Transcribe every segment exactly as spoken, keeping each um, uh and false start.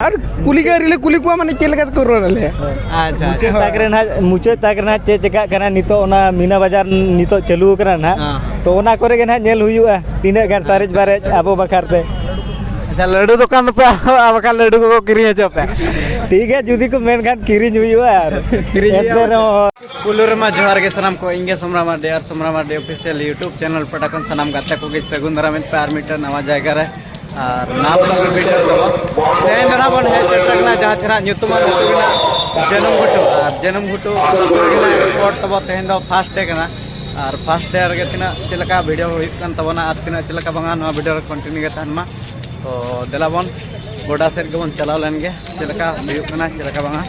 ᱟᱨ ᱠᱩᱞᱤ ᱜᱮ ᱟᱹᱣᱨᱤ ᱞᱮ ᱠᱩᱞᱤ ᱠᱚᱣᱟ, ᱢᱟᱱᱮ ᱪᱮᱫ ᱞᱮᱠᱟ ᱛᱮᱠᱚ ᱨᱚᱲ ᱟᱞᱮᱭᱟ᱾ ᱟᱪᱪᱷᱟ, ᱟᱪᱪᱷᱟ᱾ ᱢᱩᱪᱟᱹᱫ ᱛᱟᱠ ᱨᱮ ᱱᱟᱦᱟᱜ, ᱢᱩᱪᱟᱹᱫ ᱛᱟᱠ ᱨᱮ ᱱᱟᱦᱟᱜ ᱪᱮᱫ ᱪᱮᱠᱟᱜ ᱠᱟᱱᱟ ᱱᱤᱛᱚᱜ, ᱚᱱᱟ ᱢᱤᱱᱟ ᱵᱟᱡᱟᱨ ᱱᱤᱛᱚᱜ ᱪᱟᱹᱞᱩ ᱟᱠᱟᱱᱟ ᱱᱟᱦᱟᱜ᱾ ᱦᱮᱸ᱾ ᱛᱚ ᱚᱱᱟ ᱠᱚᱨᱮ ᱜᱮ ᱱᱟᱦᱟᱜ ᱧᱮᱞ ᱦᱩᱭᱩᱜᱼᱟ ᱛᱤᱱᱟᱹᱜ ᱜᱟᱱ ᱥᱟᱨᱮᱡ ᱵᱟᱨᱮᱡ ᱟᱵᱚ ᱵᱟᱠᱷᱨᱟ ᱛᱮ᱾ ᱟᱪᱪᱷᱟ, ᱞᱟᱹᱰᱩ ᱫᱚᱠᱟᱱ ᱫᱚᱯᱮ ᱟᱨ ᱵᱟᱠᱷᱟᱱ ᱞᱟᱹᱰᱩ ᱠᱚᱠᱚ ᱠᱤᱨᱤᱧ ᱦᱚᱪᱚ ᱯᱮ᱾ ᱴᱷᱤᱠ ᱜᱮᱭᱟ, ᱡᱩᱫᱤ ᱠᱚ ᱢᱮᱱᱠᱷᱟᱱ ᱠᱤᱨᱤᱧ ᱦᱩᱭᱩᱜᱼᱟ᱾ ᱟᱨ ᱠᱤᱨᱤᱧ ᱦᱩᱭᱩᱜᱼᱟ᱾ ᱮᱱᱛᱮ ᱨᱮᱦᱚᱸ ᱯᱩᱭᱞᱩ ᱨᱮᱢᱟ ᱡᱚᱦᱟᱨ ᱜᱮ ᱥᱟᱱᱟᱢ ᱠᱚ, ᱤᱧ ᱜᱮ ᱥᱚᱢᱨᱟ ᱢᱟᱨᱰᱤ ᱟᱨ ᱥᱚᱢᱨᱟ ᱢᱟᱨᱰᱤ ᱚᱯᱷᱤᱥᱤᱭᱟᱞ YouTube ᱪᱮᱱᱮᱞ ᱯᱟᱦᱴᱟ ᱠᱷᱚᱱ ᱥᱟᱱᱟᱢ ᱜᱟᱛᱮ ᱠᱚᱜᱮ ᱥᱟᱹᱜᱩᱱ ᱫᱟᱨᱟᱢ ᱮᱫ ᱯᱮ ᱟᱨ ᱢᱤᱫᱴᱟᱝ ᱱᱟᱣᱟ ᱡᱟᱭᱜᱟ ᱨᱮ᱾ ᱟᱨ ᱱᱟᱣᱟ ᱵᱷᱤᱰᱤᱭᱳ ᱫᱚ ᱛᱮᱦᱮᱧ ᱫᱚ ᱱᱟᱦᱟᱜ ᱵᱚᱱ ᱦᱮᱡ ᱥᱮᱴᱮᱨ ᱠᱟᱱᱟ ᱡᱟᱦᱟᱸ ᱪᱮ ᱱᱟᱦᱟᱜ ᱧᱩᱛᱩᱢᱟᱱ ᱟᱹᱛᱩ ᱨᱮᱱᱟᱜ ᱡᱟᱹᱱᱩᱢ ᱜᱷᱩᱴᱩ᱾ ᱟᱨ ᱡᱟᱹᱱᱩᱢ ᱜᱷᱩᱴᱩ ᱟᱹᱛᱩ ᱨᱮᱜᱮ ᱱᱟᱦᱟᱜ ᱥᱯᱚᱴ ᱛᱟᱵᱚ ᱛᱮᱦᱮᱧ ᱫᱚ ᱯᱷᱟᱥᱴ ᱰᱮ ᱠᱟᱱᱟ᱾ ᱟᱨ ᱯᱷᱟᱥᱴ ᱰᱮ ᱨᱮᱜᱮ ᱛᱤᱱᱟᱹᱜ ᱪᱮᱫ ᱞᱮᱠᱟ ᱵᱷᱤᱰᱤᱭᱳ ᱦᱩᱭᱩᱜ ᱠᱟᱱ ᱛᱟᱵᱚᱱᱟ ᱟᱨ ᱛᱤᱱᱟᱹᱜ ᱪᱮᱫ ᱞᱮᱠᱟ ᱵᱟᱝᱟ, ᱱᱚᱣᱟ ᱵᱷᱤᱰᱤᱭᱳ ᱨᱮ ᱠᱚᱱᱴᱤᱱᱤᱭᱩ ᱜᱮ ᱛᱟᱦᱮᱱ ᱢᱟ᱾ ᱛᱚ ᱫᱮᱞᱟ ᱵᱚᱱ ᱜᱚᱰᱟ ᱥᱮᱫ ᱜᱮᱵᱚᱱ ᱪᱟᱞᱟᱣ ᱞᱮᱱ ᱜᱮ, ᱪᱮᱫ ᱞᱮᱠᱟ ᱦᱩᱭᱩᱜ ᱠᱟᱱᱟ, ᱪᱮᱫ ᱞᱮᱠᱟ ᱵᱟᱝᱟ᱾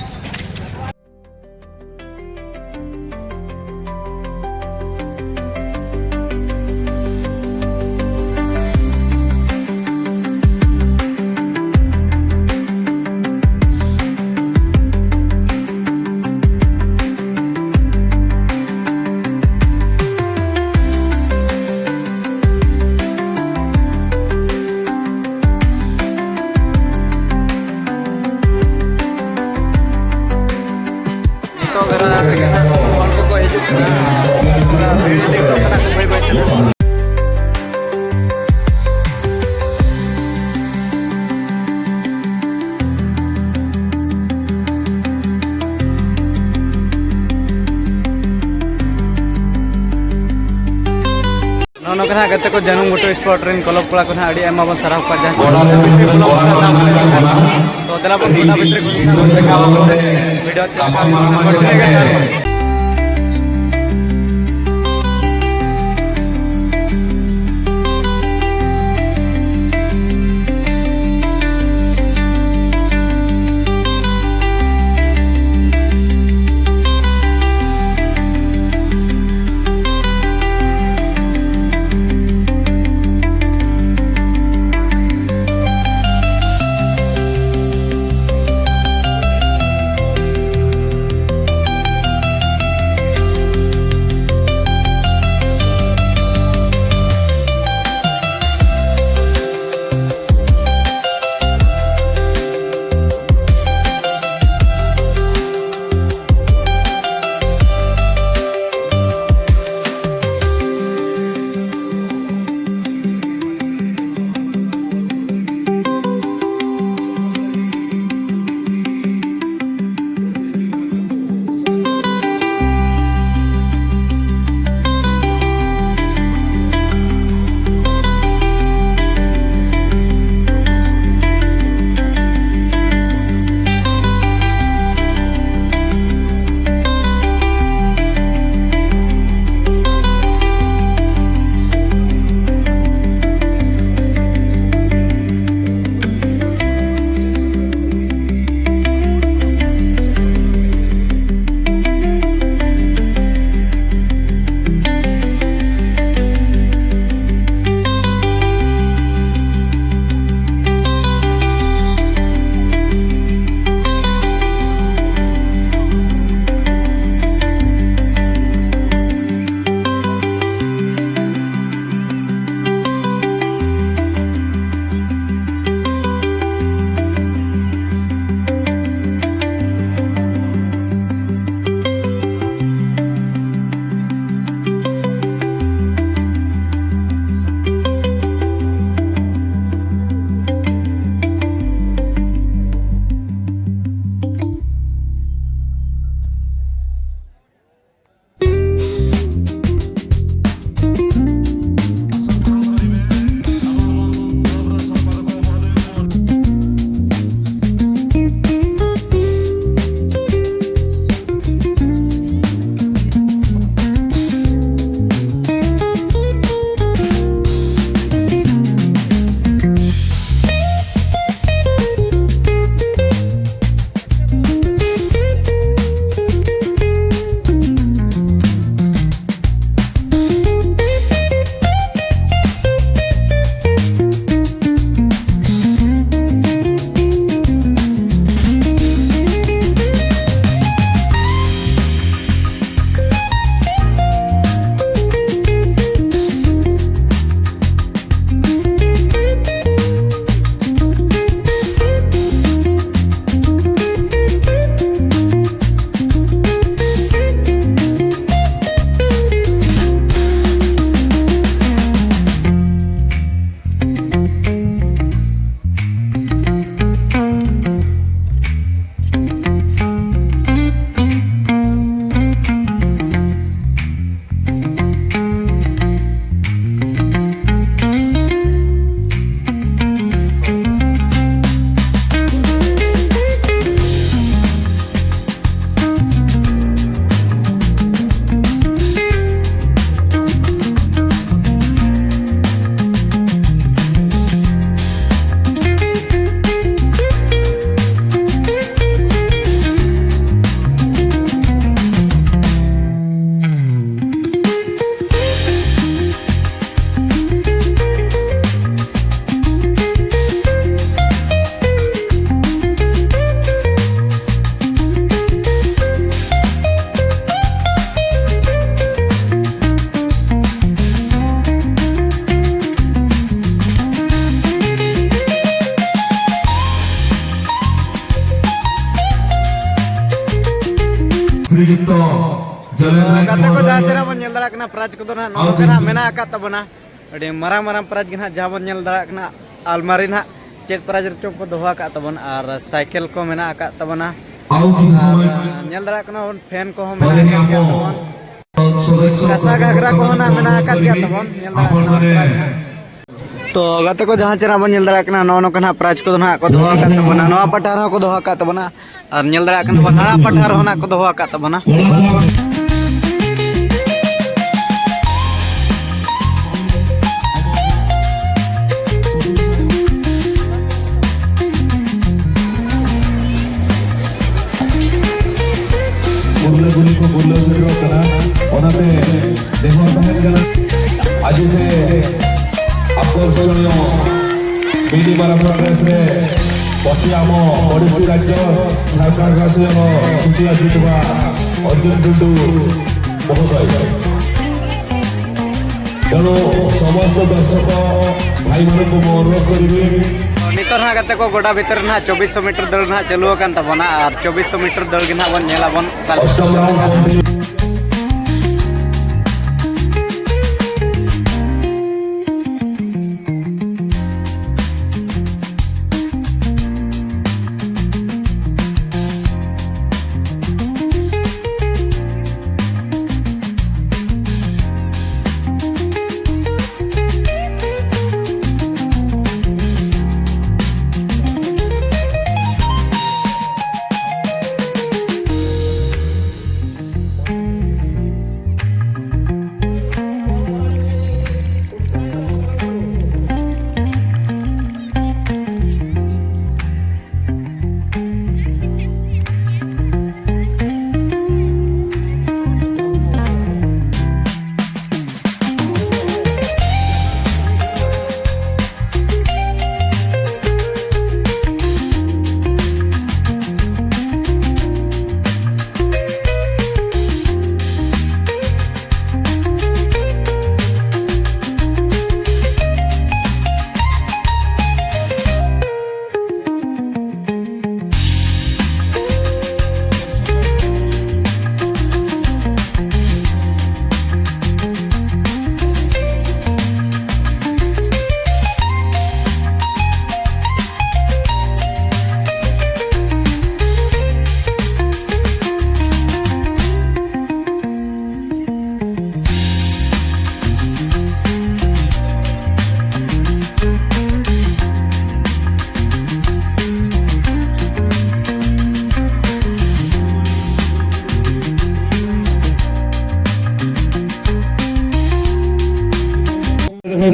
ᱱᱤᱛᱚᱜ ᱫᱷᱟᱨᱟ ᱨᱮᱜᱮ ᱦᱟᱸᱜ ᱦᱚᱲ ᱠᱚᱠᱚ ᱦᱤᱡᱩᱜ ᱠᱟᱱᱟ᱾ ᱛᱷᱚᱲᱟ ᱵᱷᱤᱲ ᱤᱫᱤ ᱜᱚᱫᱚᱜ ᱠᱟᱱᱟ ᱠᱚ ᱵᱟᱹᱭ ᱵᱟᱹᱭ ᱛᱮ᱾ ᱱᱚᱜᱼᱚ ᱱᱚᱝᱠᱟ ᱱᱟᱦᱟᱜ ᱜᱟᱛᱮ ᱠᱚ, ᱡᱟᱹᱱᱩᱢ ᱜᱷᱩᱴᱩ ᱥᱯᱚᱴ ᱨᱮᱱ ᱠᱞᱚᱵ ᱠᱚᱲᱟ ᱠᱚ ᱱᱟᱦᱟᱜ ᱟᱹᱰᱤ ᱟᱭᱢᱟ ᱵᱚᱱ ᱥᱟᱨᱦᱟᱣ ᱠᱚᱣᱟ, ᱡᱟᱦᱟᱸ ᱪᱮ ᱵᱷᱤᱛᱨᱤ ᱵᱚᱞᱚ ᱠᱟᱛᱮ ᱫᱟᱜ ᱠᱚ ᱧᱩ ᱠᱟᱱᱟ᱾ ᱛᱚ ᱫᱮᱞᱟ ᱵᱚᱱ ᱜᱚᱰᱟ ᱵᱷᱤᱛᱨᱤ ᱠᱷᱚᱱ ᱜᱮ ᱱᱟᱦᱟᱜ ᱵᱚᱱ ᱫᱮᱠᱷᱟᱣ ᱟᱠᱚᱣᱟ᱾ ᱵᱷᱤᱰᱤᱭᱳ ᱪᱮᱫ ᱞᱮᱠᱟ ᱠᱚ ᱢᱟᱱᱟᱣᱟ, ᱠᱚᱱᱴᱤᱱᱤᱭᱩ ᱜᱮ ᱛᱟᱦᱮᱱ ᱢᱟ᱾ ᱡᱚᱛᱚ ᱡᱟᱞᱮ ᱱᱟᱭ ᱜᱟᱛᱮ ᱠᱚ ᱢᱚᱦᱚᱫᱚᱭ᱾ ᱡᱟᱦᱟᱸ ᱪᱮᱦᱨᱟ ᱵᱚᱱ ᱧᱮᱞ ᱫᱟᱲᱮᱭᱟᱜ ᱠᱟᱱᱟ, ᱯᱨᱟᱭᱤᱡᱽ ᱠᱚᱫᱚ ᱱᱟᱦᱟᱜ ᱱᱚᱜᱼᱚ ᱱᱚᱝᱠᱟ ᱱᱟᱦᱟᱜ ᱢᱮᱱᱟᱜ ᱟᱠᱟᱫ ᱛᱟᱵᱚᱱᱟ᱾ ᱟᱹᱰᱤ ᱢᱟᱨᱟᱝ ᱢᱟᱨᱟᱝ ᱯᱨᱟᱭᱤᱡᱽ ᱜᱮ ᱱᱟᱦᱟᱜ ᱡᱟᱦᱟᱸ ᱵᱚᱱ ᱧᱮᱞ ᱫᱟᱲᱮᱭᱟᱜ ᱠᱟᱱᱟ, ᱟᱞᱢᱟᱨᱤ ᱱᱟᱦᱟᱜ ᱪᱮᱫ ᱯᱨᱟᱭᱤᱡᱽ ᱨᱮᱪᱚᱝ ᱠᱚ ᱫᱚᱦᱚ ᱟᱠᱟᱫ ᱛᱟᱵᱚᱱ, ᱟᱨ ᱥᱟᱭᱠᱮᱞ ᱠᱚ ᱢᱮᱱᱟᱜ ᱟᱠᱟᱫ ᱛᱟᱵᱚᱱᱟ᱾ ᱟᱨ ᱧᱮᱞ ᱫᱟᱲᱮᱭᱟᱜ ᱠᱟᱱᱟ ᱵᱚᱱ, ᱯᱷᱮᱱ ᱠᱚᱦᱚᱸ ᱢᱮᱱᱟᱜ ᱟᱠᱟᱫ ᱜᱮᱭᱟ ᱛᱟᱵᱚᱱ᱾ ᱠᱟᱥᱟ ᱜᱷᱟᱜᱽᱨᱟ ᱠᱚᱦᱚᱸ ᱱᱟᱦᱟᱜ ᱢᱮᱱᱟᱜ ᱟᱠᱟᱫ ᱜᱮᱭᱟ ᱛᱟᱵᱚᱱ, ᱧᱮᱞ ᱫᱟᱲᱮᱭᱟᱜ ᱠᱟᱱᱟ ᱵᱚᱱ ᱯᱨᱟᱭᱤᱡᱽ ᱱᱟᱦᱟᱜ᱾ ᱛᱚ ᱜᱟᱛᱮ ᱠᱚ, ᱡᱟᱦᱟᱸ ᱪᱮᱦᱨᱟ ᱵᱚᱱ ᱧᱮᱞ ᱫᱟᱲᱮᱭᱟᱜ ᱠᱟᱱᱟ, ᱱᱚᱜᱼᱚ ᱱᱚᱝᱠᱟ ᱱᱟᱦᱟᱜ ᱯᱨᱟᱭᱤᱡᱽ ᱠᱚᱫᱚ ᱱᱟᱦᱟᱜ ᱠᱚ ᱫᱚᱦᱚ ᱟᱠᱟᱫ ᱛᱟᱵᱚᱱᱟ᱾ ᱱᱚᱣᱟ ᱯᱟᱦᱴᱟ ᱨᱮᱦᱚᱸ ᱠᱚ ᱫᱚᱦᱚ ᱟᱠᱟᱫ ᱛᱟᱵᱚᱱᱟ, ᱟᱨ ᱧᱮᱞ ᱫᱟᱲᱮᱭᱟᱜ ᱠᱟᱱᱟ ᱵᱚᱱ, ᱦᱟᱱᱟ ᱯᱟᱦᱴᱟ ᱨᱮᱦᱚᱸ ᱱᱟᱦᱟᱜ ᱠᱚ ᱫᱚᱦᱚ ᱟᱠᱟᱫ ᱛᱟᱵᱚᱱᱟ᱾ ᱜᱩᱨᱞᱟᱹ ᱜᱩᱨᱤ ᱠᱚ ᱜᱩᱨᱞᱟᱹ ᱥᱮᱴᱮᱨᱚᱜ ᱠᱟᱱᱟ, ᱚᱱᱟᱛᱮ ᱱᱮᱦᱚᱨ ᱛᱟᱦᱮᱱ ᱠᱟᱱᱟ᱾ ଆଜି ସେ ଆକର୍ଷଣୀୟ ମିନି ମାରାଥନ ରେସ୍ରେ ପଛେ ଆମ ପଡ଼ୋଶୀ ରାଜ୍ୟ ଝାଡ଼ଖଣ୍ଡ ରାଜ୍ୟର ଛୁଟିଆ ଜିତିବା ଅର୍ଜୁନ ଟୁଡୁ ମହୋଦୟ। ତେଣୁ ସମସ୍ତ ଦର୍ଶକ ଭାଇମାନଙ୍କୁ ମୁଁ ଅନୁରୋଧ କରିବି। ᱱᱤᱛᱚᱜ ᱱᱟᱦᱟᱜ ᱜᱟᱛᱮ ᱠᱚ, ᱜᱚᱰᱟ ᱵᱷᱤᱛᱨᱤ ᱱᱟᱦᱟᱜ ᱪᱚᱵᱵᱤᱥ ᱥᱚ ᱢᱤᱴᱟᱨ ᱫᱟᱹᱲ ᱱᱟᱦᱟᱜ ᱪᱟᱹᱞᱩ ᱟᱠᱟᱱ ᱛᱟᱵᱚᱱᱟ, ᱟᱨ ᱪᱚᱵᱵᱤᱥ ᱥᱚ ᱢᱤᱴᱟᱨ ᱫᱟᱹᱲ ᱜᱮ ᱱᱟᱦᱟᱜ ᱵᱚᱱ ᱧᱮᱞ ᱟᱵᱚᱱ ᱚᱠᱟ ᱞᱮᱠᱟ ᱚᱥᱴᱚᱢ ᱪᱟᱹᱞᱩ ᱨᱟᱣᱩᱱᱰ ᱟᱠᱟᱱᱟ᱾ ᱯᱚᱱᱰᱤᱛ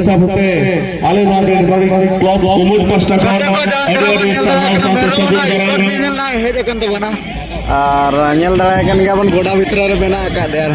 ᱵᱟᱵᱚᱛᱮ ᱟᱞᱮ ᱱᱚᱣᱟ ᱵᱮᱱᱰᱵᱟᱲᱤ ᱠᱞᱟᱵᱽ ᱠᱚᱢᱤᱴᱤ ᱯᱟᱥᱴᱟ ᱠᱷᱚᱱ ᱟᱹᱰᱤ ᱟᱹᱰᱤ ᱥᱟᱨᱦᱟᱣ ᱥᱟᱶᱛᱮ ᱥᱟᱹᱜᱩᱱ ᱫᱟᱨᱟᱢ᱾ ᱦᱮᱡ ᱟᱠᱟᱱ ᱛᱟᱵᱚᱱᱟ᱾ ᱟᱨ ᱧᱮᱞ ᱫᱟᱲᱮᱭᱟᱜ ᱠᱟᱱ ᱜᱮᱭᱟ ᱵᱚᱱ, ᱜᱚᱰᱟ ᱵᱷᱤᱛᱨᱤ ᱨᱮ ᱢᱮᱱᱟᱜ ᱟᱠᱟᱫ ᱫᱮᱭᱟ᱾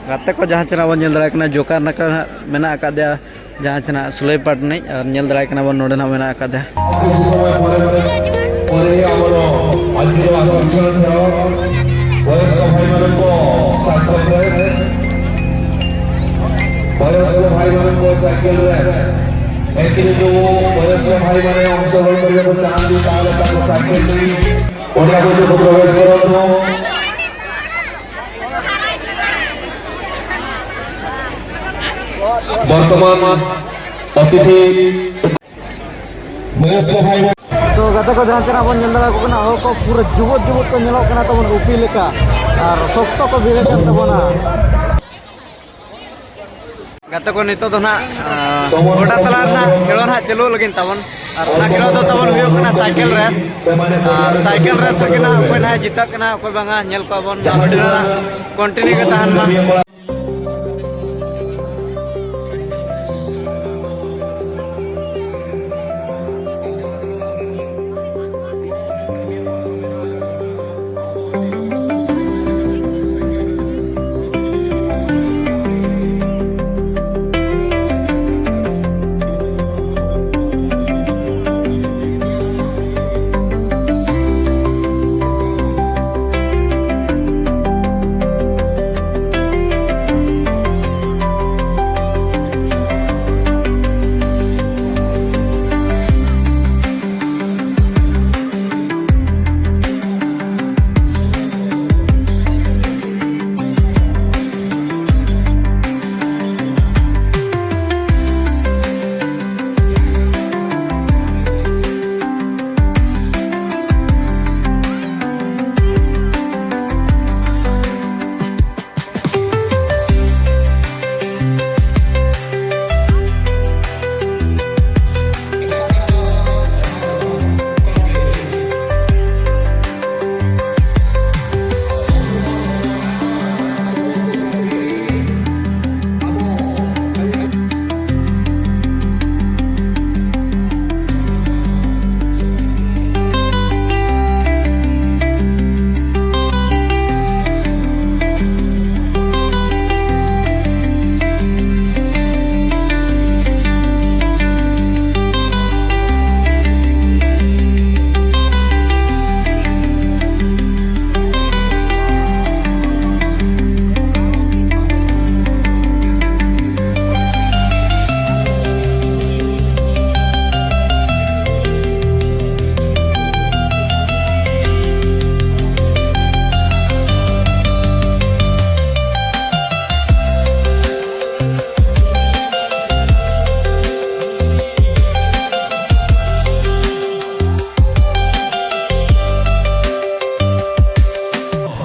ᱜᱟᱛᱮ ᱠᱚ, ᱡᱟᱦᱟᱸ ᱪᱮ ᱱᱟᱜ ᱵᱚᱱ ᱧᱮᱞ ᱫᱟᱲᱮᱭᱟᱜ ᱠᱟᱱᱟ, ᱡᱳᱠᱟᱨ ᱱᱟᱠᱷᱟ ᱦᱟᱸᱜ ᱢᱮᱱᱟᱜ ᱟᱠᱟᱫᱮᱭᱟ, ᱡᱟᱦᱟᱸ ᱪᱮ ᱱᱟᱜ ᱥᱩᱞᱟᱹᱭ ᱯᱟᱴ ᱨᱤᱱᱤᱡ, ᱟᱨ ᱧᱮᱞ ᱫᱟᱲᱮᱭᱟᱜ ᱠᱟᱱᱟ ᱵᱚᱱ, ᱱᱚᱰᱮ ᱱᱟᱜ ᱢᱮᱱᱟᱜ ᱟᱠᱟᱫᱮᱭᱟ᱾ କିଛି ସମୟ ପରେ, ପରେ ଆମର ଆଜିର ଆକର୍ଷଣ, ବୟସ୍କ ଭାଇମାନଙ୍କୁ ସାଇକେଲ ରେସ୍, ବୟସ୍କ ଭାଇମାନଙ୍କୁ ସାଇକେଲ ରେସ୍। ଏଥିରେ ଯୋଉ ବୟସ୍କ ଭାଇମାନେ ଅଂଶଗ୍ରହଣ କରିବାକୁ ଚାହାନ୍ତି, ତାହେଲେ ତାଙ୍କ ସାଇକେଲ ନେଇ ପଡ଼ିଆ ଭିତରକୁ ପ୍ରବେଶ କରନ୍ତୁ। ବର୍ତ୍ତମାନ ଅତିଥି ବୟସ୍କ ଭାଇ। ᱛᱚ ᱜᱟᱛᱮ ᱠᱚ, ᱡᱟᱦᱟᱸ ᱪᱮ ᱱᱟᱜ ᱵᱚᱱ ᱧᱮᱞ ᱫᱟᱲᱮᱭᱟᱠᱚ ᱠᱟᱱᱟ, ᱦᱚᱲ ᱠᱚ ᱯᱩᱨᱟᱹ ᱡᱩᱵᱩᱫ ᱡᱩᱵᱩᱫ ᱠᱚ ᱧᱮᱞᱚᱜ ᱠᱟᱱᱟ ᱛᱟᱵᱚᱱ, ᱩᱯᱤ ᱞᱮᱠᱟ, ᱟᱨ ᱥᱚᱠᱛᱚ ᱠᱚ ᱵᱷᱤᱲ ᱟᱠᱟᱱ ᱛᱟᱵᱚᱱᱟ᱾ ᱜᱟᱛᱮ ᱠᱚ, ᱱᱤᱛᱚᱜ ᱫᱚ ᱱᱟᱜ, ᱟᱸ, ᱜᱚᱰᱟ ᱛᱟᱞᱟ ᱨᱮ ᱱᱟᱜ ᱠᱷᱮᱞᱳᱰ ᱱᱟᱜ ᱪᱟᱹᱞᱩ ᱞᱟᱹᱜᱤᱫ ᱛᱟᱵᱚᱱ᱾ ᱟᱨ ᱚᱱᱟ ᱠᱷᱮᱞᱳᱰ ᱫᱚ ᱛᱟᱵᱚᱱ ᱦᱩᱭᱩᱜ ᱠᱟᱱᱟ ᱥᱟᱭᱠᱮᱞ ᱨᱮᱥ᱾ ᱟᱨ ᱥᱟᱭᱠᱮᱞ ᱨᱮᱥ ᱨᱮᱜᱮ ᱱᱟᱜ ᱚᱠᱚᱭ ᱱᱟᱜ ᱡᱤᱛᱟᱹᱜ ᱠᱟᱱᱟ, ᱚᱠᱚᱭ ᱵᱟᱝᱟ, ᱧᱮᱞ ᱠᱚᱣᱟ ᱵᱚᱱ᱾ ᱵᱷᱤᱰᱤᱭᱳ ᱨᱮ ᱱᱟᱜ ᱠᱚᱱᱴᱤᱱᱤᱭᱩ ᱜᱮ ᱛᱟᱦᱮᱱ ᱢᱟ᱾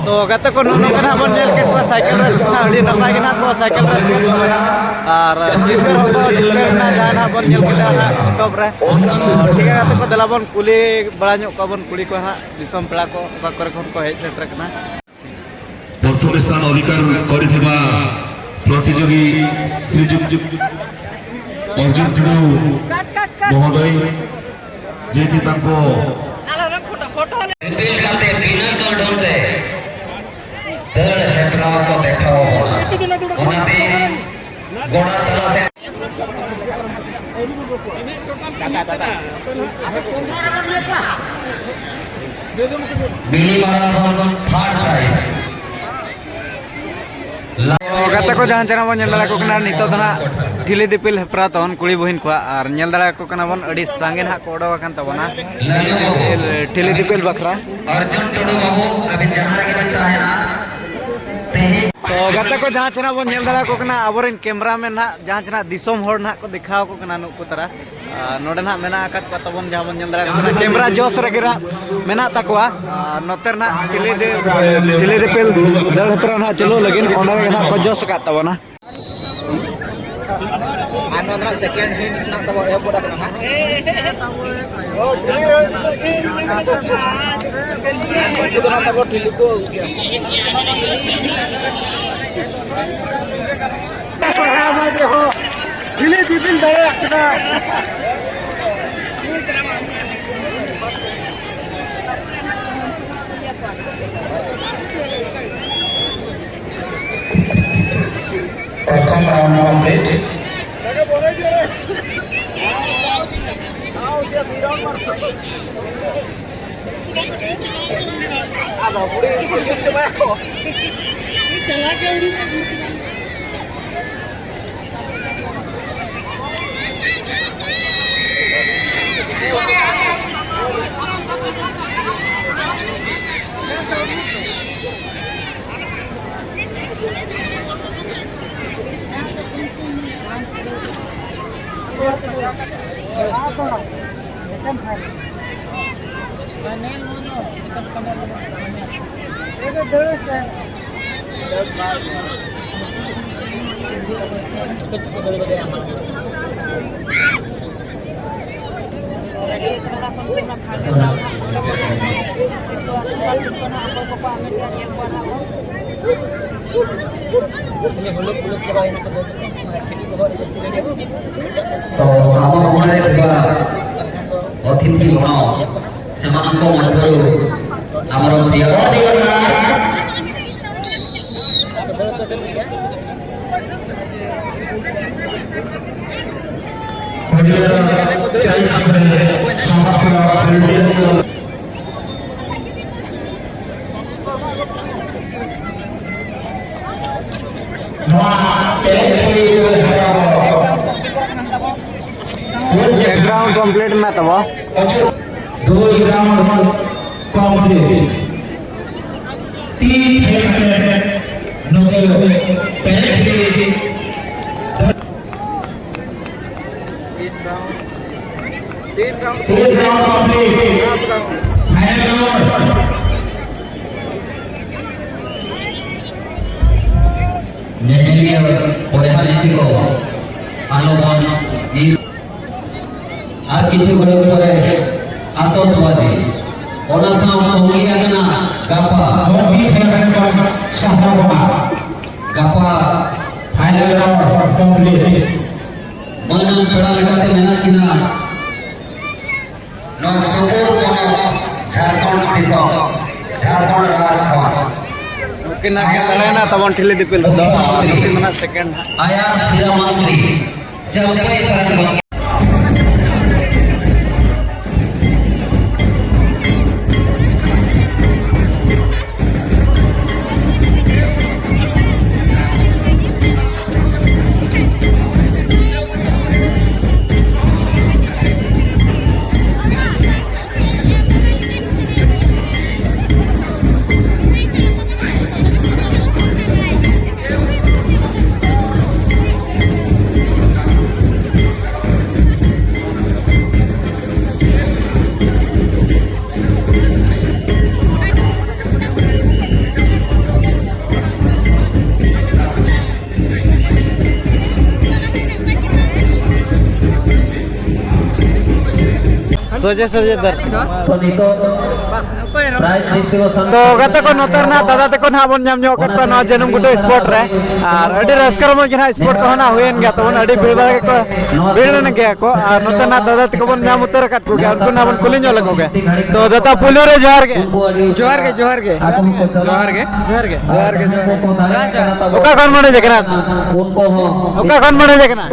ᱛᱚ ᱜᱟᱛᱮ ᱠᱚ, ᱱᱚᱜᱼᱚ ᱱᱚᱝᱠᱟ ᱱᱟᱦᱟᱜ ᱵᱚᱱ ᱧᱮᱞ ᱠᱮᱫ ᱠᱚᱣᱟ ᱥᱟᱭᱠᱮᱞ ᱨᱮᱥ ᱠᱚ ᱱᱟᱦᱟᱜ ᱟᱹᱰᱤ ᱱᱟᱯᱟᱭ ᱜᱮ ᱱᱟᱦᱟᱜ ᱠᱚ ᱥᱟᱭᱠᱮᱞ ᱨᱮᱥ ᱠᱮᱫ ᱛᱟᱵᱚᱱᱟ᱾ ᱟᱨ ᱡᱤᱛᱠᱟᱹᱨ ᱦᱚᱸᱠᱚ ᱡᱤᱛᱠᱟᱹᱨ ᱮᱱᱟ, ᱡᱟᱦᱟᱸ ᱱᱟᱦᱟᱜ ᱵᱚᱱ ᱧᱮᱞ ᱠᱮᱫᱟ ᱱᱟᱦᱟᱜ ᱮᱛᱚᱦᱚᱵ ᱨᱮ᱾ ᱛᱚ ᱴᱷᱤᱠ ᱜᱮᱭᱟ ᱜᱟᱛᱮ ᱠᱚ, ᱫᱮᱞᱟ ᱵᱚᱱ ᱠᱩᱞᱤ ᱵᱟᱲᱟ ᱧᱚᱜ ᱠᱚᱣᱟ ᱵᱚᱱ ᱠᱩᱲᱤ ᱠᱚ ᱱᱟᱦᱟᱜ, ᱫᱤᱥᱚᱢ ᱯᱮᱲᱟ ᱠᱚ ᱚᱠᱟ ᱠᱚᱨᱮ ᱠᱷᱚᱱ ᱠᱚ ᱦᱮᱡ ᱥᱮᱴᱮᱨ ᱠᱟᱱᱟ᱾ ପ୍ରଥମ ସ୍ଥାନ ଅଧିକାର କରିଥିବା ପ୍ରତିଯୋଗୀ ଶ୍ରୀଯୁକ୍ତ ଅର୍ଜୁନ ଟୁଡୁ ମହୋଦୟ, ଯିଏକି ତାଙ୍କ ବିପିନ କାନ୍ତେ ବିନା କଣ୍ଡନରେ ଦଳ ହେତ୍ରାଙ୍କ ଦେଖାଅ। ଅନାଦି ଗୋଡ଼ା ତଲା ସେ ᱢᱤᱱᱤ ᱢᱟᱨᱟᱛᱷᱚᱱ ᱛᱷᱟᱨᱰ ᱯᱨᱟᱭᱤᱡᱽ᱾ ᱜᱟᱛᱮ ᱠᱚ, ᱡᱟᱦᱟᱸ ᱪᱮᱱᱟᱜ ᱵᱚᱱ ᱧᱮᱞ ᱫᱟᱲᱮᱭᱟᱠᱚ ᱠᱟᱱᱟ, ᱱᱤᱛᱚᱜ ᱫᱚ ᱱᱟᱦᱟᱜ ᱴᱷᱤᱞᱤ ᱫᱤᱯᱤᱞ ᱦᱮᱯᱨᱟᱣ ᱛᱟᱵᱚᱱ ᱠᱩᱲᱤ ᱵᱚᱦᱤᱱ ᱠᱚᱣᱟᱜ, ᱟᱨ ᱧᱮᱞ ᱫᱟᱲᱮᱭᱟᱠᱚ ᱠᱟᱱᱟ ᱵᱚᱱ ᱟᱹᱰᱤ ᱥᱟᱸᱜᱮ ᱱᱟᱦᱟᱜ ᱠᱚ ᱚᱰᱚᱠ ᱟᱠᱟᱱ ᱛᱟᱵᱚᱱᱟ ᱴᱷᱤᱞᱤ ᱫᱤᱯᱤᱞ ᱵᱟᱠᱷᱨᱟ᱾ ᱚᱨᱡᱩᱱ ᱴᱩᱰᱩ ᱵᱟᱹᱵᱩ, ᱟᱹᱵᱤᱱ ᱡᱟᱦᱟᱸ ᱨᱮᱜᱮ ᱵᱤᱱ ᱛᱟᱦᱮᱱᱟ, ᱛᱮᱦᱮᱧ ᱛᱚ ᱜᱟᱛᱮ ᱠᱚ, ᱡᱟᱦᱟᱸ ᱪᱮᱱᱟᱜ ᱵᱚᱱ ᱧᱮᱞ ᱫᱟᱲᱮᱭᱟᱠᱚ ᱠᱟᱱᱟ, ᱟᱵᱚᱨᱮᱱ ᱠᱮᱢᱨᱟᱢᱮᱱ ᱱᱟᱦᱟᱜ, ᱡᱟᱦᱟᱸ ᱪᱮᱱᱟᱜ ᱫᱤᱥᱚᱢ ᱦᱚᱲ ᱱᱟᱦᱟᱜ ᱠᱚ ᱫᱮᱠᱷᱟᱣ ᱟᱠᱚ ᱠᱟᱱᱟ ᱱᱩᱠᱩ ᱛᱟᱨᱟ᱾ ᱟᱨ ᱱᱚᱰᱮ ᱱᱟᱦᱟᱜ ᱢᱮᱱᱟᱜ ᱟᱠᱟᱫ ᱠᱚᱣᱟ ᱛᱟᱵᱚᱱ, ᱡᱟᱦᱟᱸ ᱵᱚᱱ ᱧᱮᱞ ᱫᱟᱲᱮᱭᱟᱠᱚ ᱠᱟᱱᱟ, ᱠᱮᱢᱨᱟ ᱡᱚᱥ ᱨᱮᱜᱮ ᱱᱟᱦᱟᱜ ᱢᱮᱱᱟᱜ ᱛᱟᱠᱚᱣᱟ᱾ ᱟᱨ ᱱᱚᱛᱮ ᱨᱮᱱᱟᱜ ᱴᱷᱤᱞᱤ ᱫᱤ-, ᱴᱷᱤᱞᱤ ᱫᱤᱯᱤᱞ ᱫᱟᱹᱲ ᱦᱮᱯᱨᱟᱣ ᱱᱟᱦᱟᱜ ᱪᱟᱹᱞᱩ ᱞᱟᱹᱜᱤᱫ ᱚᱸᱰᱮ ᱨᱮᱜᱮ ᱱᱟᱦᱟᱜ ᱠᱚ ᱡᱚᱥ ᱟᱠᱟᱫ ᱛᱟᱵᱚᱱᱟ᱾ ᱟᱨ ᱱᱚᱣᱟ ᱫᱚ ᱱᱟᱦᱟᱜ ᱥᱮᱠᱮᱱᱰ ᱦᱤᱱᱥ ᱱᱟᱦᱟᱜ ᱛᱟᱵᱚ ᱮᱦᱚᱵ ᱜᱚᱫ ᱟᱠᱟᱱᱟ ᱱᱟᱦᱟᱜ᱾ ᱱᱩᱠᱩ ᱫᱚ ᱱᱟᱦᱟᱜ ᱛᱟᱵᱚ ᱴᱷᱤᱞᱤ ᱠᱚ ᱟᱹᱜᱩ ᱠᱮᱜᱼᱟ᱾ ᱥᱚᱨᱦᱟᱭ ᱢᱟᱡᱽ ᱨᱮᱦᱚᱸ ᱴᱷᱤᱞᱤ ᱫᱤᱯᱤᱞ ᱫᱟᱲᱮᱭᱟᱜ ᱠᱟᱱᱟ᱾ ᱯᱨᱚᱛᱷᱚᱢ ᱨᱟᱣᱩᱱᱰ ᱠᱚᱢᱯᱞᱤᱴ᱾ ᱟᱫᱚ ᱠᱩᱲᱤ ᱠᱚ ᱧᱩᱨ ᱪᱟᱵᱟᱭᱟᱠᱚ᱾ ᱨᱮᱰᱤ ᱠᱟᱱᱟ ᱠᱚ ᱱᱩᱠᱩ ᱚᱱᱟ ᱯᱷᱟᱭᱱᱮᱞ ᱨᱟᱣᱩᱱᱰ ᱦᱟᱸᱜ ᱚᱸᱰᱮ ᱠᱚ ᱥᱤᱨᱯᱟᱹ ᱟᱹᱛᱩ ᱥᱤᱨᱯᱟᱹ ᱱᱟᱦᱟᱜ ᱚᱠᱚᱭ ᱠᱚᱠᱚ ᱦᱟᱢᱮᱴ ᱠᱮᱜᱼᱟ ᱧᱮᱞ ᱠᱚᱣᱟ ᱱᱟᱦᱟᱜ ᱵᱚᱱ᱾ ᱦᱩᱞᱩᱠ ᱦᱩᱞᱩᱠ ᱪᱟᱵᱟᱭᱮᱱᱟ ᱠᱚ ᱫᱚ ᱢᱟᱱᱮ ᱴᱷᱤᱞᱤ ᱵᱚᱦᱚᱜ ᱨᱮ ᱡᱟᱹᱥᱛᱤ ᱜᱷᱟᱹᱲᱤᱡ ᱛᱚ ᱟᱵᱚ ᱚᱸᱰᱮ ᱚᱛᱤᱛᱷᱤ ᱜᱚᱬᱚ ᱥᱮ ᱢᱟᱱᱚᱛ ᱢᱚᱱᱛᱨᱤ ᱟᱢᱨᱚ ᱯᱨᱤᱭᱚ ᱱᱚᱣᱟ ᱯᱮᱨᱮᱡ ᱠᱩᱲᱤ ᱜᱤᱫᱽᱨᱟᱹ ᱡᱟᱦᱟᱸᱭ ᱟᱵᱚ ᱮᱠ ᱨᱟᱣᱩᱱᱰ ᱠᱚᱢᱯᱞᱤᱴ ᱢᱮᱱᱟᱜ ᱛᱟᱵᱚ᱾ ᱫᱩᱭ ᱨᱟᱣᱩᱱᱰ ᱠᱚᱢᱯᱞᱤᱴ᱾ ᱛᱤᱱ ᱠᱷᱮᱞ ᱠᱟᱛᱮ ᱱᱚᱰᱮ ᱯᱮᱨᱮᱡ ᱠᱩᱲᱤ ᱛᱤᱱ ᱨᱟᱣᱩᱱᱰ᱾ ᱛᱤᱱ ᱨᱟᱣᱩᱱᱰ᱾ ᱛᱤᱱ round complete. Last round. Final round. ᱧᱮᱧᱮᱞᱤᱭᱟᱹ ᱵᱚᱭᱦᱟ ᱢᱤᱥᱤ ᱠᱚ, ᱟᱞᱚ ᱵᱚᱱ ᱧᱤᱨ᱾ ᱟᱨ ᱠᱤᱪᱷᱩ ᱜᱷᱟᱹᱲᱤᱡ ᱯᱚᱨᱮ ᱟᱛᱚᱥᱵᱟᱡᱤ, ᱚᱱᱟ ᱥᱟᱶ ᱛᱚᱝᱜᱤ ᱟᱠᱟᱱᱟ ᱜᱟᱯᱟ᱾ ᱛᱚᱝᱜᱤ ᱟᱠᱟᱱᱟ ᱥᱟᱦᱟᱣᱟ᱾ ᱜᱟᱯᱟ ᱯᱷᱟᱭᱱᱟᱞ ᱨᱟᱣᱩᱱᱰ ᱠᱚᱢᱯᱞᱤᱴ᱾ ᱢᱟᱹᱱᱟᱱ ᱯᱮᱲᱟ ᱞᱮᱠᱟᱛᱮ ᱢᱮᱱᱟᱜ ᱠᱤᱱᱟ ᱱᱚᱣᱟ ᱥᱩᱫᱩᱨ ᱯᱚᱱᱚᱛ ᱡᱷᱟᱲᱠᱷᱚᱸᱰ ᱫᱤᱥᱚᱢ, ᱡᱷᱟᱲᱠᱷᱚᱸᱰ ᱨᱟᱡᱽ ᱠᱷᱚᱱ᱾ ᱩᱱᱠᱤᱱᱟᱜ ᱜᱮ ᱫᱟᱲᱮᱭᱮᱱᱟ ᱛᱟᱵᱚᱱ ᱴᱷᱤᱞᱤ ᱫᱤᱯᱤᱞ ᱫᱚ, ᱩᱱᱠᱤᱱ ᱢᱮᱱᱟᱜ ᱥᱮᱠᱮᱱᱰ ᱦᱟᱸᱜ᱾ ᱟᱭᱟᱨ ᱥᱤᱨᱟᱹ ᱢᱚᱱᱛᱨᱤ ᱪᱟᱹᱢᱯᱟᱹᱭ ᱥᱚᱨᱮᱱ ᱜᱚᱢᱠᱮ᱾ ᱥᱚᱡᱷᱮ ᱥᱚᱡᱷᱮ ᱫᱟᱨ᱾ ᱛᱚ ᱱᱤᱛᱚᱜ prize distribution ᱛᱚ ᱜᱟᱛᱮ ᱠᱚ, ᱱᱚᱛᱮ ᱨᱮᱱᱟᱜ ᱫᱟᱫᱟ ᱛᱟᱠᱚ ᱱᱟᱦᱟᱜ ᱵᱚᱱ ᱧᱟᱢ ᱧᱚᱜ ᱠᱟᱜ ᱠᱚᱣᱟ ᱱᱚᱣᱟ ᱡᱟᱹᱱᱩᱢ ᱜᱷᱩᱴᱩ ᱥᱯᱚᱴ ᱨᱮ᱾ ᱟᱨ ᱟᱹᱰᱤ ᱨᱟᱹᱥᱠᱟᱹ ᱨᱚᱢᱚᱡᱽ ᱜᱮ ᱱᱟᱦᱟᱜ ᱥᱯᱚᱴ ᱠᱚᱦᱚᱸ ᱱᱟᱦᱟᱜ ᱦᱩᱭᱮᱱ ᱜᱮᱭᱟ, ᱛᱟᱵᱚᱱ ᱟᱹᱰᱤ ᱵᱷᱤᱲ ᱵᱷᱟᱲᱟ ᱜᱮᱠᱚ ᱵᱷᱤᱲ ᱞᱮᱱ ᱜᱮᱭᱟ ᱠᱚ᱾ ᱟᱨ ᱱᱚᱛᱮ ᱱᱟᱦᱟᱜ ᱫᱟᱫᱟ ᱛᱟᱠᱚ ᱵᱚᱱ ᱧᱟᱢ ᱩᱛᱟᱹᱨ ᱟᱠᱟᱫ ᱠᱚᱜᱮᱭᱟ, ᱩᱱᱠᱩ ᱱᱟᱦᱟᱜ ᱵᱚᱱ ᱠᱩᱞᱤ ᱧᱚᱜ ᱞᱮᱠᱚ ᱜᱮ᱾ ᱛᱚ ᱫᱟᱫᱟ, ᱯᱩᱭᱞᱩ ᱨᱮ ᱡᱚᱦᱟᱨ ᱜᱮ᱾ ᱡᱚᱦᱟᱨ ᱜᱮ, ᱡᱚᱦᱟᱨ ᱜᱮ᱾ ᱡᱚᱦᱟᱨ ᱜᱮ᱾ ᱡᱚᱦᱟᱨ ᱜᱮ, ᱡᱚᱦᱟᱨ ᱜᱮ, ᱡᱚᱦᱟᱨ ᱜᱮ᱾ ᱟᱪᱪᱷᱟ᱾ ᱚᱠᱟ ᱠᱷᱚᱱ ᱵᱚᱱ ᱦᱮᱡ ᱟᱠᱟᱱᱟ? ᱚᱠᱟ ᱠᱷᱚᱱ ᱵᱚᱱ ᱦᱮᱡ ᱟᱠᱟᱱᱟ?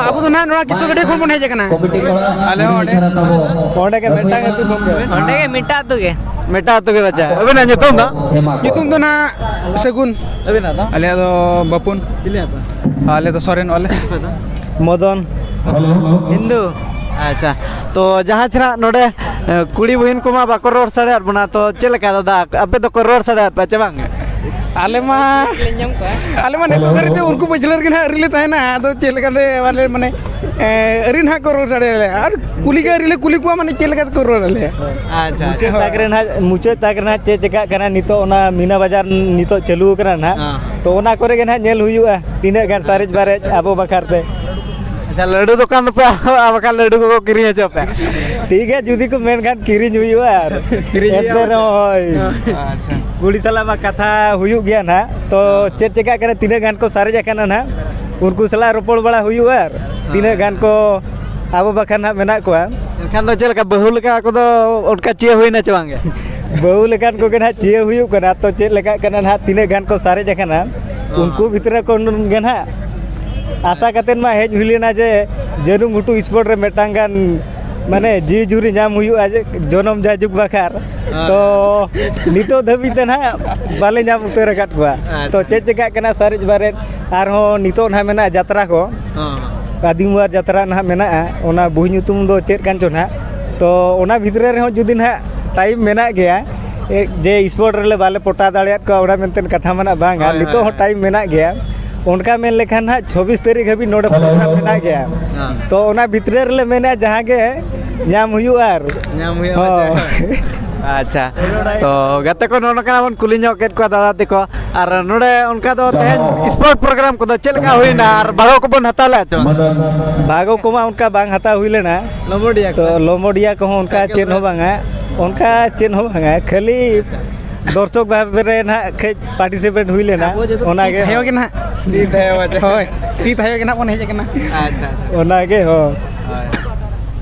ᱟᱵᱚ ᱫᱚ ᱱᱟᱦᱟᱜ ᱱᱚᱣᱟ ᱠᱤᱥᱩᱜᱟᱹᱰᱤ ᱠᱷᱚᱱ ᱵᱚᱱ ᱦᱮᱡ ᱟᱠᱟᱱᱟ᱾ ᱟᱞᱮ ᱦᱚᱸ ᱚᱸᱰᱮ᱾ ᱚᱸᱰᱮ ᱜᱮ ᱢᱤᱫᱴᱟᱝ ᱟᱹᱛᱩ ᱠᱷᱚᱱ ᱜᱮ᱾ ᱚᱸᱰᱮ ᱜᱮ ᱢᱤᱫᱴᱟᱝ ᱟᱹᱛᱩ ᱜᱮ᱾ ᱢᱤᱫᱴᱟᱝ ᱟᱹᱛᱩ ᱜᱮ ᱵᱟᱪᱟ᱾ ᱟᱹᱵᱤᱱᱟᱜ ᱧᱩᱛᱩᱢ ᱫᱚ? ᱧᱩᱛᱩᱢ ᱫᱚ ᱱᱟᱦᱟᱜ ᱥᱟᱹᱜᱩᱱ᱾ ᱟᱹᱵᱤᱱᱟᱜ ᱫᱚ? ᱟᱞᱮᱭᱟᱜ ᱫᱚ ᱵᱟᱯᱩᱱ᱾ ᱪᱤᱞᱤ ᱟᱯᱮ? ᱟᱞᱮ ᱫᱚ ᱥᱚᱨᱮᱱ ᱟᱞᱮ᱾ ᱢᱚᱫᱚᱱ᱾ ᱦᱤᱱᱫᱩ᱾ ᱟᱪᱪᱷᱟ, ᱛᱚ ᱡᱟᱦᱟᱸ ᱪᱮ ᱱᱟᱦᱟᱜ ᱱᱚᱰᱮ ᱮ, ᱠᱩᱲᱤ ᱵᱚᱦᱤᱱ ᱠᱚᱢᱟ ᱵᱟᱠᱚ ᱨᱚᱲ ᱥᱟᱰᱮᱭᱟᱫ ᱵᱚᱱᱟ, ᱛᱚ ᱪᱮᱫ ᱞᱮᱠᱟ ᱫᱟᱫᱟ, ᱟᱯᱮ ᱫᱚᱠᱚ ᱨᱚᱲ ᱥᱟᱰᱮᱭᱟᱫ ᱯᱮᱭᱟ ᱪᱮ ᱵᱟᱝ? ᱟᱞᱮ ᱢᱟ ᱟᱞᱮ ᱢᱟ ᱱᱤᱛᱚᱜ ᱫᱷᱟᱹᱨᱤᱡ ᱛᱮ ᱩᱱᱠᱩ ᱯᱟᱹᱪᱷᱞᱟᱹ ᱨᱮᱜᱮ ᱱᱟᱦᱟᱜ ᱟᱹᱣᱨᱤ ᱞᱮ ᱛᱟᱦᱮᱱᱟ᱾ ᱟᱫᱚ ᱪᱮᱫ ᱞᱮᱠᱟᱛᱮ ᱟᱞᱮ ᱢᱟᱱᱮ ᱮ, ᱟᱹᱣᱨᱤ ᱱᱟᱦᱟᱜ ᱠᱚ ᱨᱚᱲ ᱥᱟᱰᱮᱭᱟᱞᱮᱭᱟ᱾ ᱟᱨ ᱠᱩᱞᱤ ᱜᱮ ᱟᱹᱣᱨᱤ ᱞᱮ ᱠᱩᱞᱤ ᱠᱚᱣᱟ, ᱢᱟᱱᱮ ᱪᱮᱫ ᱞᱮᱠᱟ ᱛᱮᱠᱚ ᱨᱚᱲ ᱟᱞᱮᱭᱟ᱾ ᱟᱪᱪᱷᱟ, ᱢᱩᱪᱟᱹᱫ ᱛᱟᱠ ᱨᱮ ᱱᱟᱦᱟᱜ, ᱢᱩᱪᱟᱹᱫ ᱛᱟᱠ ᱨᱮ ᱱᱟᱦᱟᱜ ᱪᱮᱫ ᱪᱮᱠᱟᱜ ᱠᱟᱱᱟ ᱱᱤᱛᱚᱜ, ᱚᱱᱟ ᱢᱤᱱᱟ ᱵᱟᱡᱟᱨ ᱱᱤᱛᱚᱜ ᱪᱟᱹᱞᱩ ᱟᱠᱟᱱᱟ ᱱᱟᱦᱟᱜ᱾ ᱦᱮᱸ᱾ ᱛᱚ ᱚᱱᱟ ᱠᱚᱨᱮ ᱜᱮ ᱱᱟᱦᱟᱜ ᱧᱮᱞ ᱦᱩᱭᱩᱜᱼᱟ ᱛᱤᱱᱟᱹᱜ ᱜᱟᱱ ᱥᱟᱨᱮᱡ ᱵᱟᱨᱮᱡ ᱟᱵᱚ ᱵᱟᱠᱷᱨᱟ ᱛᱮ᱾ ᱟᱪᱪᱷᱟ, ᱞᱟᱹᱰᱩ ᱫᱚᱠᱟᱱ ᱫᱚᱯᱮ ᱟᱨ ᱵᱟᱠᱷᱟᱱ ᱞᱟᱹᱰᱩ ᱠᱚᱠᱚ ᱠᱤᱨᱤᱧ ᱦᱚᱪᱚ ᱯᱮ᱾ ᱴᱷᱤᱠ ᱜᱮᱭᱟ, ᱡᱩᱫᱤ ᱠᱚ ᱢᱮᱱᱠᱷᱟᱱ ᱠᱤᱨᱤᱧ ᱦᱩᱭᱩᱜᱼᱟ᱾ ᱟᱨ ᱠᱤᱨᱤᱧ ᱦᱩᱭᱩᱜᱼᱟ᱾ ᱮᱱᱛᱮ ᱨᱮᱦᱚᱸ ᱦᱳᱭ, ᱟᱪᱪᱷᱟ᱾ ᱠᱩᱲᱤ ᱥᱟᱞᱟᱜ ᱢᱟ ᱠᱟᱛᱷᱟ ᱦᱩᱭᱩᱜ ᱜᱮᱭᱟ ᱱᱟᱦᱟᱜ᱾ ᱛᱚ ᱪᱮᱫ ᱪᱮᱠᱟᱜ ᱠᱟᱱᱟ, ᱛᱤᱱᱟᱹᱜ ᱜᱟᱱ ᱠᱚ ᱥᱟᱨᱮᱡ ᱟᱠᱟᱱᱟ ᱱᱟᱦᱟᱜ, ᱩᱱᱠᱩ ᱥᱟᱞᱟᱜ ᱨᱚᱯᱚᱲ ᱵᱟᱲᱟ ᱦᱩᱭᱩᱜᱼᱟ᱾ ᱟᱨ ᱛᱤᱱᱟᱹᱜ ᱜᱟᱱ ᱠᱚ ᱟᱵᱚ ᱵᱟᱠᱷᱨᱟ ᱱᱟᱦᱟᱜ ᱢᱮᱱᱟᱜ ᱠᱚᱣᱟ᱾ ᱮᱱᱠᱷᱟᱱ ᱫᱚ ᱪᱮᱫ ᱞᱮᱠᱟ, ᱵᱟᱹᱦᱩ ᱞᱮᱠᱟ ᱠᱚᱫᱚ ᱚᱱᱠᱟ ᱪᱮᱫ ᱦᱩᱭᱱᱟ ᱪᱮ ᱵᱟᱝ ᱜᱮ? ᱵᱟᱹᱦᱩ ᱞᱮᱠᱟᱱ ᱠᱚᱜᱮ ᱱᱟᱦᱟᱜ ᱪᱮᱫ ᱦᱩᱭᱩᱜ ᱠᱟᱱᱟ᱾ ᱛᱚ ᱪᱮᱫ ᱞᱮᱠᱟᱜ ᱠᱟᱱᱟ ᱱᱟᱦᱟᱜ, ᱛᱤᱱᱟᱹᱜ ᱜᱟᱱ ᱠᱚ ᱥᱟᱨᱮᱡ ᱟᱠᱟᱱᱟ, ᱩᱱᱠᱩ ᱵᱷᱤᱛᱨᱤ ᱠᱷᱚᱱ ᱜᱮ ᱱᱟᱦᱟᱜ ᱟᱥᱟ ᱠᱟᱛᱮᱫ ᱢᱟ ᱦᱮᱡ ᱦᱩᱭ ᱞᱮᱱᱟ ᱡᱮ ᱡᱟᱹᱱᱩᱢ ᱜᱷᱩᱴᱩ ᱥᱯᱚᱴ ᱨᱮ ᱢᱤᱫᱴᱟᱝ ᱜᱟᱱ ᱢᱟᱱᱮ ᱡᱤᱣᱤ ᱡᱩᱨᱤ ᱧᱟᱢ ᱦᱩᱭᱩᱜᱼᱟ ᱡᱮ ᱡᱚᱱᱚᱢ ᱡᱟᱭᱡᱩᱜᱽ ᱵᱟᱠᱷᱟᱨ᱾ ᱛᱚ ᱱᱤᱛᱚᱜ ᱫᱷᱟᱹᱵᱤᱡ ᱛᱮ ᱱᱟᱦᱟᱜ ᱵᱟᱞᱮ ᱧᱟᱢ ᱩᱛᱟᱹᱨ ᱟᱠᱟᱫ ᱠᱚᱣᱟ᱾ ᱛᱚ ᱪᱮᱫ ᱪᱮᱠᱟᱜ ᱠᱟᱱᱟ ᱥᱟᱨᱮᱡ ᱵᱟᱨᱮᱡ, ᱟᱨᱦᱚᱸ ᱱᱤᱛᱚᱜ ᱱᱟᱦᱟᱜ ᱢᱮᱱᱟᱜᱼᱟ ᱡᱟᱛᱨᱟ ᱠᱚ, ᱟᱹᱫᱤᱢ ᱵᱟᱨ ᱡᱟᱛᱨᱟ ᱱᱟᱦᱟᱜ ᱢᱮᱱᱟᱜᱼᱟ, ᱚᱱᱟ ᱵᱩᱦᱤ ᱧᱩᱛᱩᱢ ᱫᱚ ᱪᱮᱫ ᱠᱟᱱ ᱪᱚ ᱱᱟᱦᱟᱜ᱾ ᱛᱚ ᱚᱱᱟ ᱵᱷᱤᱛᱨᱤ ᱨᱮᱦᱚᱸ ᱡᱩᱫᱤ ᱱᱟᱦᱟᱜ ᱴᱟᱭᱤᱢ ᱢᱮᱱᱟᱜ ᱜᱮᱭᱟ, ᱮ, ᱡᱮ ᱥᱯᱚᱴ ᱨᱮᱞᱮ ᱵᱟᱞᱮ ᱯᱚᱴᱟᱣ ᱫᱟᱲᱮᱭᱟᱫ ᱠᱚᱣᱟ, ᱚᱱᱟ ᱢᱮᱱᱛᱮ ᱠᱟᱛᱷᱟ ᱢᱟ ᱱᱟᱦᱟᱜ ᱵᱟᱝᱟ᱾ ᱦᱳᱭ, ᱱᱤᱛᱚᱜ ᱦᱳᱭ, ᱦᱚᱸ ᱦᱳᱭ᱾ ᱴᱟᱭᱤᱢ ᱢᱮᱱᱟᱜ ᱜᱮᱭᱟ᱾ ᱚᱱᱠᱟ ᱢᱮᱱ ᱞᱮᱠᱷᱟᱱ ᱱᱟᱦᱟᱜ ᱪᱷᱚᱵᱵᱤᱥ ᱛᱟᱹᱨᱤᱠᱷ ᱦᱟᱹᱵᱤᱡ ᱱᱚᱰᱮ ᱯᱨᱳᱜᱨᱟᱢ ᱢᱮᱱᱟᱜ ᱜᱮᱭᱟ᱾ ᱛᱚ ᱚᱱᱟ ᱵᱷᱤᱛᱨᱤ ᱨᱮᱞᱮ ᱢᱮᱱᱟ ᱡᱟᱦᱟᱸ ᱜᱮ ᱧᱟᱢ ᱦᱩᱭᱩᱜᱼᱟ᱾ ᱟᱨ ᱧᱟᱢ ᱦᱩᱭᱩᱜᱼᱟ, ᱦᱚᱸ᱾ ᱦᱳᱭ᱾ ᱟᱪᱪᱷᱟ, ᱛᱚ ᱜᱟᱛᱮ ᱠᱚ, ᱱᱚᱜᱼᱚ ᱱᱚᱝᱠᱟ ᱵᱚᱱ ᱠᱩᱞᱤ ᱧᱚᱜ ᱠᱮᱫ ᱠᱚᱣᱟ ᱫᱟᱫᱟ ᱛᱟᱠᱚ᱾ ᱟᱨ ᱱᱚᱰᱮ ᱚᱱᱠᱟ ᱫᱚ ᱛᱮᱦᱮᱧ ᱥᱯᱳᱨᱴ ᱯᱨᱳᱜᱨᱟᱢ ᱠᱚᱫᱚ ᱪᱮᱫ ᱞᱮᱠᱟ ᱦᱩᱭᱱᱟ ᱟᱨ ᱵᱷᱟᱜᱚ ᱠᱚᱵᱚᱱ ᱦᱟᱛᱟᱣ ᱞᱮᱫᱼᱟ ᱪᱮ ᱵᱟᱝ? ᱵᱷᱟᱜᱚ ᱠᱚᱢᱟ ᱚᱱᱠᱟ ᱵᱟᱝ ᱦᱟᱛᱟᱣ ᱦᱩᱭ ᱞᱮᱱᱟ᱾ ᱞᱚᱢᱚᱰᱤᱭᱟ ᱛᱚ ᱠᱚ᱾ ᱞᱚᱢᱚᱰᱤᱭᱟ ᱠᱚᱦᱚᱸ ᱚᱱᱠᱟ ᱪᱮᱫ ᱦᱚᱸ ᱵᱟᱝᱟ, ᱚᱱᱠᱟ ᱪᱮᱫ ᱦᱚᱸ ᱵᱟᱝᱟ, ᱠᱷᱟᱹᱞᱤ ᱫᱚᱨᱥᱚᱠ ᱵᱷᱟᱵᱮ ᱨᱮ ᱱᱟᱦᱟᱜ ᱠᱟᱹᱡ ᱯᱟᱨᱴᱤᱥᱤᱯᱮᱴ ᱦᱩᱭ ᱞᱮᱱᱟ, ᱚᱱᱟᱜᱮ᱾ ᱛᱤ ᱛᱷᱟᱭᱚ ᱜᱮ ᱱᱟᱦᱟᱜ᱾ ᱛᱤ ᱛᱷᱟᱭᱚ ᱟᱪᱪᱷᱟ᱾ ᱦᱳᱭ, ᱛᱤ ᱛᱷᱟᱭᱚ ᱜᱮ ᱱᱟᱦᱟᱜ ᱵᱚᱱ ᱦᱮᱡ ᱟᱠᱟᱱᱟ᱾ ᱟᱪᱪᱷᱟ, ᱟᱪᱪᱷᱟ᱾ ᱚᱱᱟᱜᱮ, ᱦᱚᱸ᱾ ᱦᱳᱭ᱾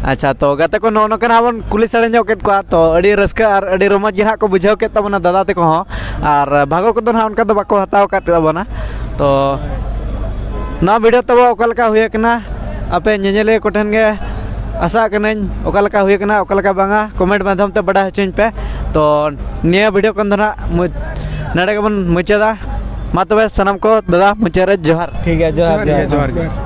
ᱟᱪᱪᱷᱟ, ᱛᱚ ᱜᱟᱛᱮ ᱠᱚ, ᱱᱚᱜᱼᱚ ᱱᱚᱝᱠᱟ ᱱᱟᱦᱟᱜ ᱵᱚᱱ ᱠᱩᱞᱤ ᱥᱟᱹᱲᱤ ᱧᱚᱜ ᱠᱮᱫ ᱠᱚᱣᱟ, ᱛᱚ ᱟᱹᱰᱤ ᱨᱟᱹᱥᱠᱟᱹ ᱟᱨ ᱟᱹᱰᱤ ᱨᱚᱢᱚᱡᱽ ᱜᱮ ᱱᱟᱦᱟᱜ ᱠᱚ ᱵᱩᱡᱷᱟᱹᱣ ᱠᱮᱫ ᱛᱟᱵᱚᱱᱟ ᱫᱟᱫᱟ ᱛᱟᱠᱚ ᱦᱚᱸ, ᱟᱨ ᱵᱷᱟᱜᱚ ᱠᱚᱫᱚ ᱱᱟᱦᱟᱜ ᱚᱱᱠᱟ ᱫᱚ ᱵᱟᱠᱚ ᱦᱟᱛᱟᱣ ᱟᱠᱟᱫ ᱛᱟᱵᱚᱱᱟ᱾ ᱛᱚ ᱱᱚᱣᱟ ᱵᱷᱤᱰᱤᱭᱳ ᱛᱟᱵᱚ ᱚᱠᱟ ᱞᱮᱠᱟ ᱦᱩᱭ ᱟᱠᱟᱱᱟ, ᱟᱯᱮ ᱧᱮᱧᱮᱞᱤᱭᱟᱹ ᱠᱚᱴᱷᱮᱱ ᱜᱮ ᱟᱥᱟᱜ ᱠᱟᱹᱱᱟᱹᱧ, ᱚᱠᱟ ᱞᱮᱠᱟ ᱦᱩᱭ ᱟᱠᱟᱱᱟ, ᱚᱠᱟ ᱞᱮᱠᱟ ᱵᱟᱝᱟ, ᱠᱚᱢᱮᱱᱴ ᱢᱟᱫᱽᱫᱷᱚᱢ ᱛᱮ ᱵᱟᱰᱟᱭ ᱦᱚᱪᱚᱧ ᱯᱮ᱾ ᱛᱚ ᱱᱤᱭᱟᱹ ᱵᱷᱤᱰᱤᱭᱳ ᱠᱷᱚᱱ ᱫᱚ ᱱᱟᱦᱟᱜ ᱢᱩ-, ᱱᱚᱰᱮ ᱜᱮᱵᱚᱱ ᱢᱩᱪᱟᱹᱫᱟ᱾ ᱢᱟ ᱛᱚᱵᱮ ᱥᱟᱱᱟᱢ ᱠᱚ ᱫᱟᱫᱟ ᱢᱩᱪᱟᱹᱫ ᱨᱮ ᱡᱚᱦᱟᱨ᱾ ᱴᱷᱤᱠ ᱜᱮᱭᱟ, ᱡᱚᱦᱟᱨ, ᱡᱚᱦᱟᱨ, ᱡᱚᱦᱟᱨ᱾ ᱡᱚᱦᱟᱨ ᱜᱮ᱾